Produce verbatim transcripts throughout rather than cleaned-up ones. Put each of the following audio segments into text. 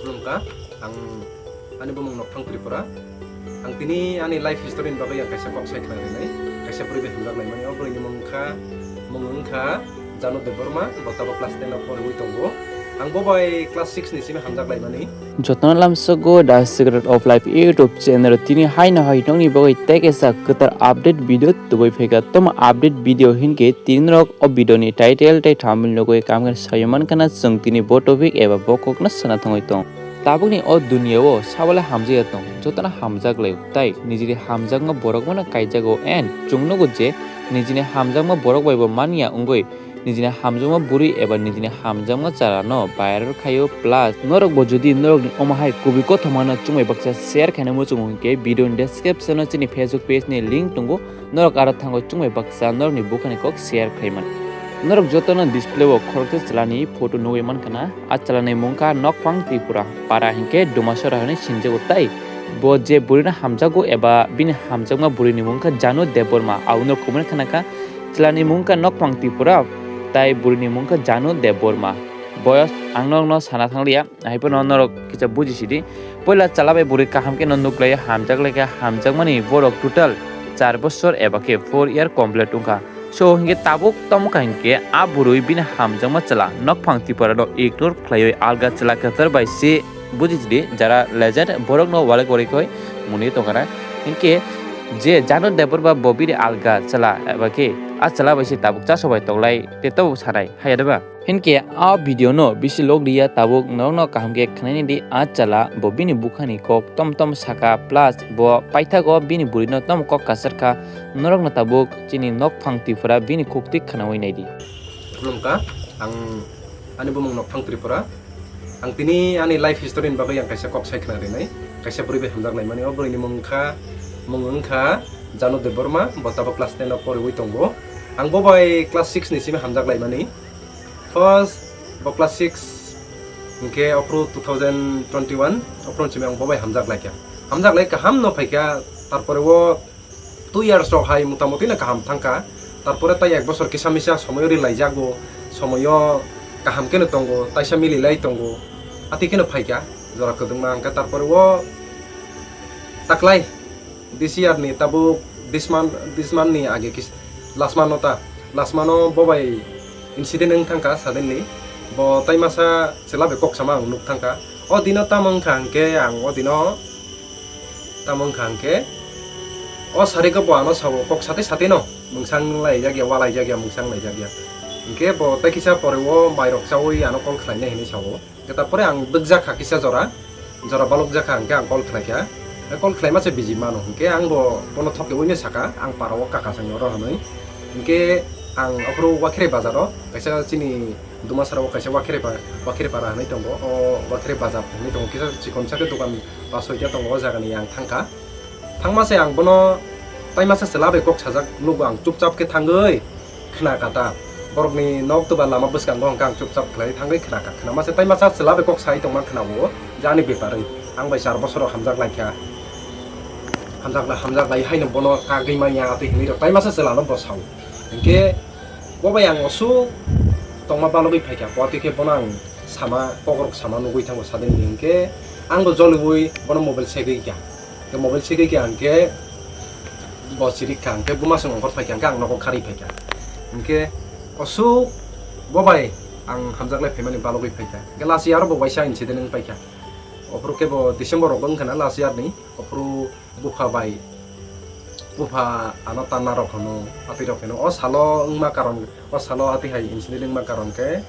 Khulumkha, ang ani bumung Nokphang Tripura. Ang tini ani life history ni bagwi ang kaisa kok sai khna rinai. Kaisa bwrwi bai hamjak laimani. O bwrwini mung wngkha, mung wngkha Janu Debbarma, bo tabuk class ten o poriwi tongo. Ang bo bai class six ni simi hamjak laimani. Jotono lamsogo The Secret of Life YouTube channel o tini haino hai nokni bagwi tei kaisa kwtal update video tubui phaikha. Tamo update video hinkhe tini norok o video ni title tei thumbnail nugwi kaham khe sawi mankha na chwng tini bo topic eba bo kokno sana thangwi tong. Tabukni o duniya o sabale hamjakya tong, jotono hamjak laio, tai nijini hamjakma borok mano kaijago and chwng nugo je nijini hamjakma borok bai bo manya wngwi nijini hamjakma bwrwi eba nijini hamjakma chwla no viral khaio, plus norok bo jodi norokni omo hai kubui kothoma no chwngbai baksa share khaina muchungo hinkhe video ni description o chini Facebook page ni link tongo, norok aro thango chwngbai baksa norokni bukhani kok share khlai mano. Norok jotono display o khoroksa chwlani photo nugwi mankha na, a chwlani mung kha Nokphang Tripura para hinkhe Dumasora hinwi sinjago, tai bo je bwrwino hamjago eba bini hamjakma bwrwini mung kha Janu Debbarma, abono comment khna kha. Chwlani mung kha Nokphang Tripura, tai bwrwini mung kha Janu Debbarma. Boyos ang norokno sana thangliya, haiphano norok kisa buji sidi. Puila chwla bai bwrwi kaham kheno nuk laio, hamjak laikha, hamjakmani borok total char bosor eba khe four year complete wngkha. So hinkhe tabuk tamo kha hinkhe a bwrwi bini hamjakma chwla Nokphang Tripura no ignore khlaiwi alga chwla kwthar bai se buji sidi, jara legend borokno walai kwrwi khe mwnwi tongkha na. Hinkhe je Janu Debbarma bo bini alga chwla eba khe a chwla bai se tabuk chaso bai tonglai tei tabuk sanai haya de ba? Hinkhe a video no bisi log riya, tabuk norokno kaham khe khnaini di, a chwla bo bini bukhani kok tom tom saka, plus bo paithago bini bwrwino tom kok kasar kha. Norokno tabuk chini Nokphang Tripura bini khuktwi khnaui naidi. Khulumkha, ang ani bumung Nokphang Tripura. Ang tini ani life history ni bagwi ang kaisa kok sai khna rinai. Kaisa bwrwi bai hamjak laimani. O bwrwini mung wngkha, mung wngkha Janu Debbarma, bo tabuk class ten o poriwi tongo. Ang bo bai class six ni simi hamjak laimani. First bo class six hinkhe ophru two thousand twenty-one ophru simi ang bo bai hamjak laikha. Hamjak lai kaham no phaikha, tarpore o two years rok hai motamoti no kaham thangkha. Tarpore tai ek bosor kisa misa somoyo rilaijago, somoyo kaham khe no tongo, taisa mililai tongo, ati khe no phaikha jora kwdwkma hwnkhe. Tarpore o taklai this year ni tabuk this month, this month ni age kis-, last month o ta, last month o bo bai incident wng thangkha suddenly. Bo tai masa chwla bai kok sama ang nuk thangkha. O dino tamo wngkha hwnkhe ang o dino tamo wngkha hwnkhe o sari khe bo ano sao kok sati sati no mungsang laijak ya, wa laijak ya, mungsang laijak ya. Hwnkhe bo tai kisa pore o mairok chaui ano call khlainai hinwi sao. Khe tarpore ang dwkjakha kisa jora, jora balokjakha hwnkhe ang call khlaikha. Call khlaima se busy mano hwnkhe ang bo bono thokeui no saka, ang para o kaka sani oro hwnwi. Hwnkhe ang aphuru Wakhirai bazar o kaisa chini Dumasara o kaisa Wakhirai pa-, Wakhirai para hwnwi tongo. O Wakhirai bazar hwnwi tongo, kisa chikonsa khe dokan pas soita tongo, o jagani ang thangkha. Thangma se ang bono tai masa chwla bai kok sajak nugo, ang chupchap khe thangwi khna kha ta. Borokni nok twba lama bwskango hwnkhe ang chupchap khlai thangwi khna kha. Khna masa tai masa chwla bai kok sai tongma khna o je ani beparwi ang bai char bosoro hamjak lai kha. Hamjak lai, hamjak lai haino bono kagwi manya atwi hinwi rok tai masa chwla no bo sao. Hinkhe bo bai ang osuk tongma balogwi phaikha, bo twi khe bono ang sama, kokrok sama nugwi thango sadini hinkhe ang bo joliui bono mobile segwi kha. Hinkhe mobile segwi kha hinkhe bo chirik kha, hinkhe buma song ongkhor phaikha, hinkhe ang nogo kharwi phaikha. Hinkhe osuk bo bai ang hamjak lai phaimani balogwi phaikha. Hinkhe lasi aro bo waisa incident wng paikha. Ophuru khe bo December rok wng khana last year ni, ophuru bupha bai, bupha ano tanna rok hwno, atwi rok hwno. O salo wngma karon, o salo atwi hai incident wngma karon khe,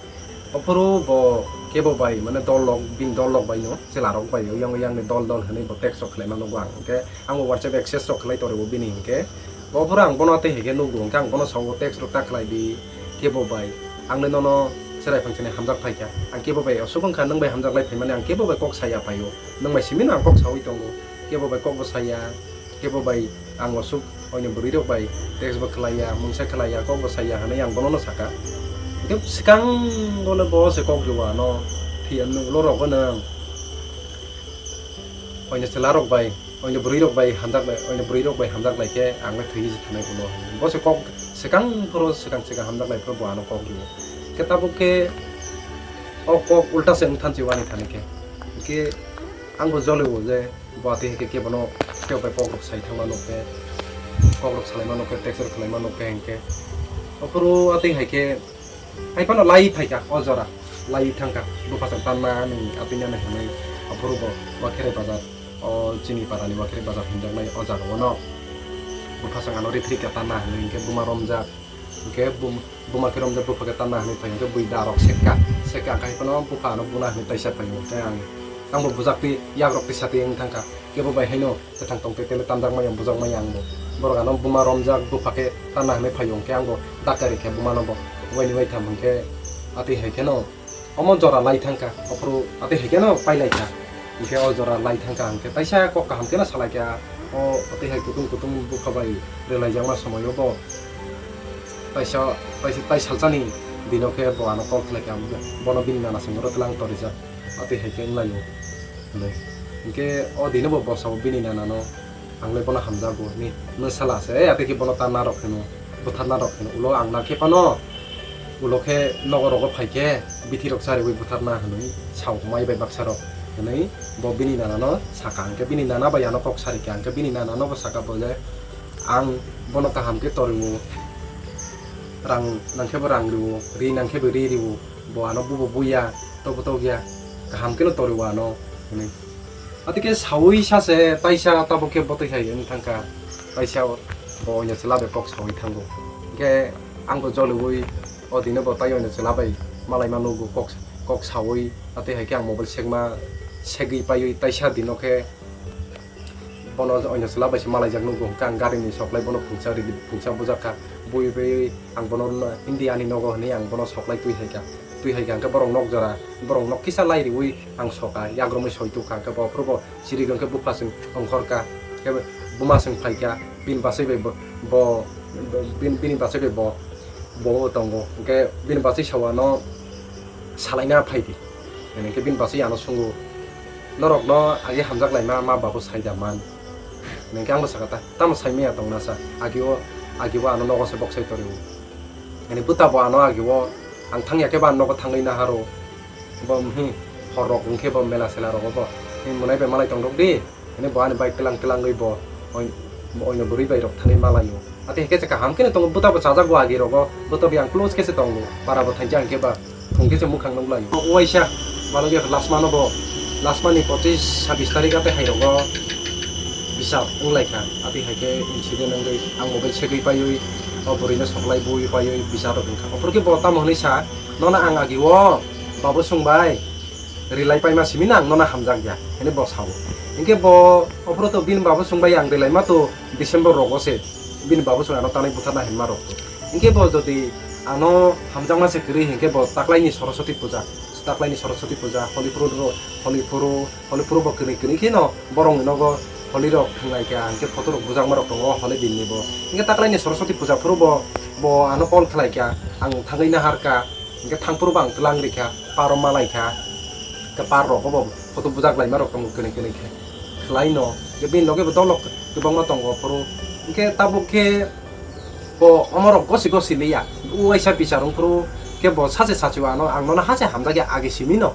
ophuru bo kebo bai, mane dol rok, bini dol rok bai no, chwla rok bai, yang yang ni dol dol hwnwi bo text rok khlaima nugo ang. Hinkhe ang bo WhatsApp access rok khlai tongo bini hinkhe. Ophuru ang bono tei hai khe nukgo, hinkhe ang bono sao text rok ta khlai di, kebo bai, ang le nono chwrai phang sini hamjak phai kha. Ang kebo bai osuk wng kha, nwng bai hamjak lai phaimani ang kebo bai kok saya phai o. Nwng bai simi no ang kok saui tongo. Kebo bai kok bo saya, kebo bai ang osuk oini bwrwi rok bai text bo khlai ya, mungsa khlai ya, kok bo saya hwnwi ang bono no saka. Hinkhe swkang bo le bo se kok rw ano, phiya nwng lo rok o nwng. Oini chwla rok bai, oini bwrwi rok bai hamjak lai, oini bwrwi rok bai hamjak lai khe ang le thwi se thanai ulo. Bo se kok swkang phoro swkang swkang hamjak lai phoro bo ano kok rw o. Khe tabuk khe o kok ulta se wng thansi wani thani khe. Hwnkhe ang bo jolio je bo atwi hai khe kebono tei bai kokrok sai thangma nuk khe, kokrok salaima nuk khe, text rok khwlaima nuk khe hwnkhe. Aphuru atwi hai khe hai phano lai phaikha o jora, lai thangkha bupha chwng tanna ni atwi nani hwnwi. Aphuru bo Wakhirai bazar, o chini parani Wakhirai bazar hinjaknai o jaga ono bupha chwng ano rithri khe tanna hwnwi hwnkhe buma romjak. Hwnkhe bum-, buma khe romjak bupha khe tanna hwnwi phai hwnkhe bui darok sekka, sekka khai phano bupha ano buna hwnwi taisa phai hwnkhe ang, ang bo bujak twi yakrok twi satwi wng thangkha. Kebo bai haino kwthang tong twi tele tanjak maya bujak maya ang bo. Borok ano buma romjak bupha khe tanna hwnwi phai hwnkhe ang bo dakari khe buma no bo waini waitham hwnkhe atwi hai kheno. Omo jora lai thangkha, ophuru atwi hai kheno pailaikha. Hwnkhe o jora lai thangkha, hwnkhe taisa kok kaham kheno salaikha. O atwi hai kutung kutung bupha bai rwlaijakma somoio bo taisa, taisa, tai salsani dino khe bo ano call khlaikha, bono bini nana sengoro twlang torijak. Atwi hai khe wnglaio hwnwi. Hwnkhe o dino bo bosao bini nanano. Ang le bono hamjago hinwi nwsala se, "Eh, atwi khe bono ta narok hino, butharna rok hino." Ulo ang na khe phano, ulo khe nogo rogo phai khe bithi rok chariwi butharna hwnwi sao mai bai baksa rok hwnwi bo bini nana no saka. Hwnkhe bini nana bai ano kok sari khe, hwnkhe bini nana no bo saka bo je, "Ang bono kaham khe torio, rang nang khe bo rang rio, ri nang khe bo ri rio, bo ano bubo buya, tobo tokya, kaham kheno torio ano," hwnwi. Atike sawi sase taisa tabuk khe botwi hai wng thangkha, taisa bo oino chwla bai kok sawi thango. Hwnkhe ang bo joliui o dino bo tai oino chwla bai malaima nugo kok, kok sawi, atwi hai khe ang mobile segma segwi paiwi taisa dino khe bono oino chwla bai se malaijak nugo, hwnkhe ang garini soklai bono phungsa ridi, phungsa bujakha, bui bui ang bono India ni nogo hwnwi ang bono soklai twi hai kha, twi hai kha hwnkhe borok nok jora, borok nok kisa lai riui ang soka, yagrumwi soi tukha, hwnkhe bo phuru bo chirigo hwnkhe bupha chwng ongkhorkha, hwnkhe buma chwng phaikha, bini bachai bai bo, bo, bini, bini bachai bai bo, bo tongo, hwnkhe bini bachai sao ano salaina phaidi, hwnkhe bini bachai ano swngo, "Norokno age hamjak laima ma babu saida man?" Hwnkhe ang bo sakha ta, "Tamo saimaya tongna sa, age o, age o ano nogo se boksai torio." Ani buta bo ano age o ang thangya khe ba nogo thangwi naharo. Bo, hmm, hor rok wngkhe bo mela sela rogo bo. Ni monai bai malai tong rok di. Ani bo ani bai tlang tlangwi bo oin-, oino bwrwi bai rok thangwi malaio. Ate hwnkhe se kaham kheno tongo, buta bo chajak bo agi rogo, buta bo yang close khe se tongo, para bo thaija hwnkhe ba thung khe se mukhang nukhlaio. Uaisa, mano khe last mano bo, last mani pochis sabis tarik ate hai rogo bisa wnglaikha. Ate hai khe incident wngwi ang mobile segwi paiwi, o bwrwino soklai bui paiwi bisa rok wngkha. Ophor khe bo tamo hwnwi sa, "Nono ang agi o babu sung bai rilai paima simi no ang nono hamjak ya," hwnwi bo sao. Hinkhe bo ophoro to bini babu sung bai ang rilai ma to December rogo se bini babu sung ano tanwi butharna hinma rok to. Hinkhe bo jodi ano hamjakma se kwrwi hinkhe bo taklaini Saraswati puja, taklaini Saraswati puja, Holi phuru, Holi phuru, Holi phuru bo kwrwi kwrwi kheno borokni nogo Holi rok thwnglai kha, hinkhe photo rok bujakma rok tongo Holi din ni bo. Hinkhe taklaini Saraswati puja phuru bo, bo ano call khlai kha, ang thangwi naharkha. Hinkhe thangphuru bo ang tlang rikha, paro malaikha. Hinkhe par rok bo photo bujak laima rok tongo kwnwi kwnwi khe. Khlaino, hinkhe bini loge bo dolok kwbangma tongo phuru. Hinkhe tabuk khe bo omorok gosi gosi liya. Uaisa bichar wngphuru khe bo sache sachu ano ang nono hache hamjakya agi simino.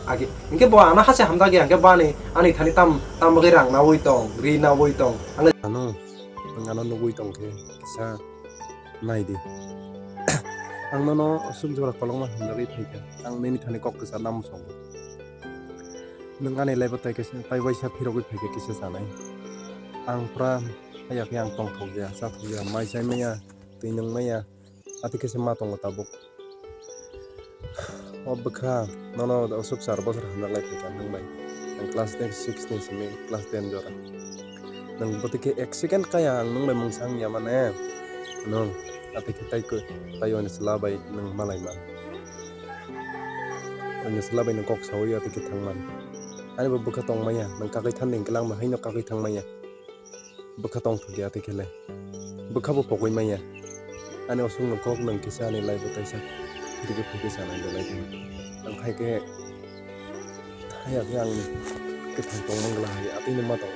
Agi, hinkhe bo ano hache hamjakya hinkhe bo ani, ani thani tam, tam bagwi rang naui tong, ri naui tong. Ang ano, ang ano nugui tong khe kisa. Nai di. Ang nono aswk jora kolokma hamjagwi phaikha. Ang nini thani kok kwcharna muchungo. Nwng ani life-o tai kaisa, tai waisa phirogwi phaikha kisa chanai. Ang pura haya khe ang tongthokya, chathokya, mai chai maya, twi nung maya, ati khe se ma tongo tabuk. O bwkha, nono aswk char bochor hamjaklai phaikha nwng bai. Ang class ten, six ni simi class ten jora. Nwng bwtwi khe ek second kaya ang nwng bai mungsa wngya mane. Nwng atwi khe tai khe, tai oino chwla bai nwng malai man. Oino chwla bai nwng kok saui atwi khe thang man. Ani bo bwkha tong manya, nwng kagwi than di hwnkhe langma haino kagwi thang manya. Bwkha tong thokya tei khe le. Bwkha bo pogwi manya. Ani oswk no kok nwng kisa ani life bo taisa. Phirigwi phirigwi sanai belai di. Ang khai khe, haya khe ang kwthang tong mangla hai atwi no ma tong.